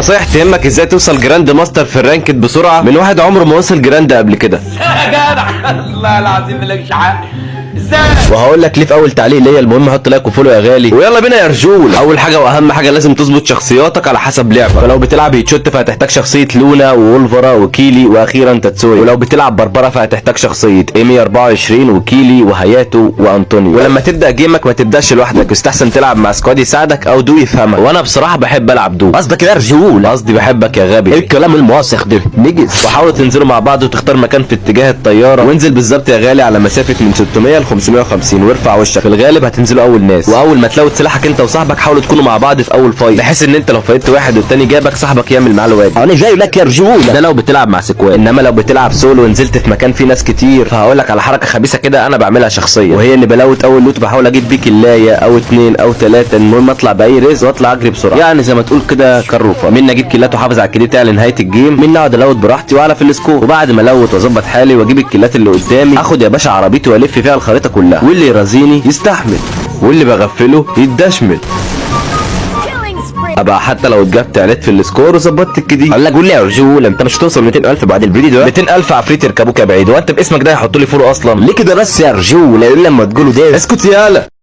نصايح تهمك ازاي توصل grand master في ال ranked بسرعة من واحد عمره ما وصل grand قبل كده. يا جدع، الله العظيم مالكش حق، ازاي؟ وهقول لك ليه في اول تعليق ليا. المهم حط like و follow يا غالي، ويلا بينا يا رجول. اول حاجة واهم حاجه، لازم تظبط شخصياتك على حسب لعبك. فلو بتلعب headshot فهتحتاج شخصية لونا وولفرا وكيلي واخيرا تاتسويا. ولو بتلعب بربره فهتحتاج شخصية ايمي 24 وكيلي وهاياتو وانطونيو. ولما تبدا game ك ما تبداش لوحدك، يستحسن تلعب مع squad يساعدك او دو يفهمك. وانا بصراحة بحب العب دو. قصدك يا رجول؟ قصدي بحبك يا غبي. ايه الكلام الموسخ ده؟ نجس. وحاولوا تنزلوا مع بعض وتختار مكان في اتجاه الطياره، وانزل بالظبط يا غالي على مسافة من 600 ل 550 وارفع وشك. في الغالب هتنزلوا اول ناس، واول ما ت loot سلاحك انت وصاحبك حاولوا تكونوا مع بعض في اول fight، بحيث ان انت لو fight واحد والتاني جابك صاحبك يعمل معاه الواجب. انا جاي لك يا رجوله. ده لو بتلعب مع squad. انما لو بتلعب سولو ونزلت في مكان فيه ناس كتير، فهقول لك على حركة خبيثة كده انا بعملها شخصيا، وهي اني ب loot اول loot بحاول اجيب بيه kill ايه او اتنين او تلاته، المهم اطلع باي رزق واطلع اجري بسرعه، يعني زي ما تقول كده كروفه. من اجيب kill ات واحافظ على ال KD بتاعي لنهاية ال game، من اقعد ا loot براحتي واعلى في ال score. وبعد ما ا loot واظبط حالي واجيب ال kill ات اللي قدامي، اخد يا باشا عربيتي والف فيها الخريطة كلها، واللي يرازيني يستحمل واللي بغفله يتدشمل. Killing spree. ابقى حتى لو اتجبت عليت في ال score وظبطت ال KD. قال لك قول لي يا رجول، انت مش هتوصل 200,000 بعد الفيديو ده؟ 200,000 عفريت يركبوك يا بعيد، وانت باسمك ده يحطوا لي follow اصلا؟ ليه كده بس يا رجول؟ لما تقولوا ده اسكت يالا.